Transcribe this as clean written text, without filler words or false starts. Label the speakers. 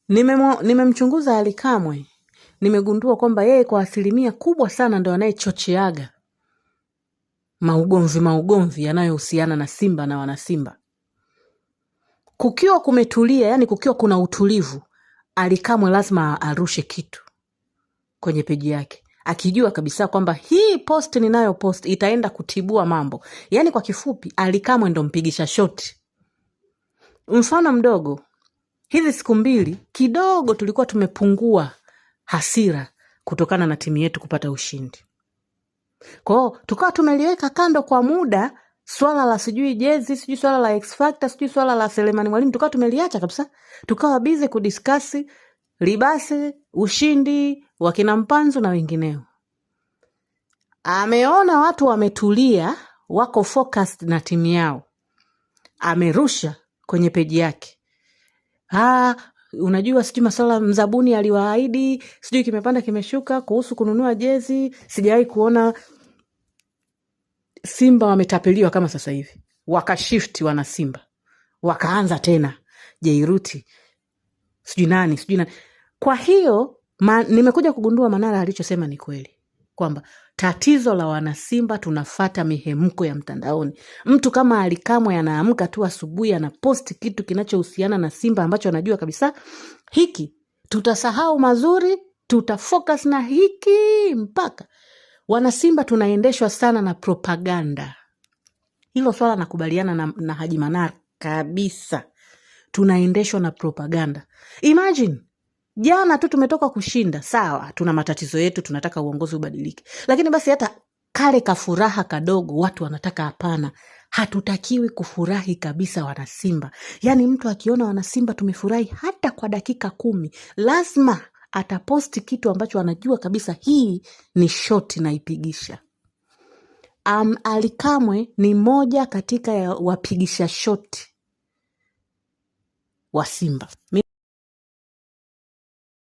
Speaker 1: Nimemchunguza Ally Kamwe, nimegundua kwamba yeye kwa asilimia kubwa sana ndo anayechocheaga maugomvi maugomvi yanayohusiana na Simba na wanasimba. Kukiwa kumetulia, yani kukiwa kuna utulivu, Ally Kamwe lazima arushe kitu kwenye peji yake akijua kabisa kwamba hii post ninayo post itaenda kutibua mambo. Yaani kwa kifupi, Ally Kamwe ndo mpigisha shoti. Mfano mdogo, hizi siku mbili kidogo tulikuwa tumepungua hasira kutokana na timu yetu kupata ushindi. Kwa hiyo tukawa tumeliweka kando kwa muda swala la sijui jezi, sijui swala la X Factor, sijui swala la Selemani Mwalimu, tukawa tumeliacha kabisa, tukawa busy kudiscuss Libase, ushindi wakina Mpanzu na wengineo. Ameona watu wametulia, wako focused na timu yao, amerusha kwenye peji yake, ah, unajua sijui maswala mzabuni aliwaahidi, sijui kimepanda kimeshuka kuhusu kununua jezi. Sijawahi kuona Simba wametapeliwa kama sasa hivi. Wakashifti wana Simba, wakaanza tena Jairuti, sijui nani sijui nani. Kwa hiyo nimekuja kugundua Manara alichosema ni kweli kwamba tatizo la wanasimba tunafata mihemko ya mtandaoni. Mtu kama Ally Kamwe anaamka tu asubuhi anaposti kitu kinachohusiana na Simba ambacho anajua kabisa hiki tutasahau mazuri, tutafocus na hiki mpaka wanasimba tunaendeshwa sana na propaganda. Hilo swala nakubaliana na Haji Manara kabisa, tunaendeshwa na propaganda. Imagine jana tu tumetoka kushinda, sawa, tuna matatizo yetu, tunataka uongozi ubadilike, lakini basi hata kale kafuraha kadogo watu wanataka. Hapana, hatutakiwi kufurahi kabisa wanasimba. Yaani mtu akiona wanasimba tumefurahi hata kwa dakika 10, lazima ataposti kitu ambacho anajua kabisa hii ni shoti naipigisha. Ally Kamwe ni moja katika ya wapigisha shoti wa Simba.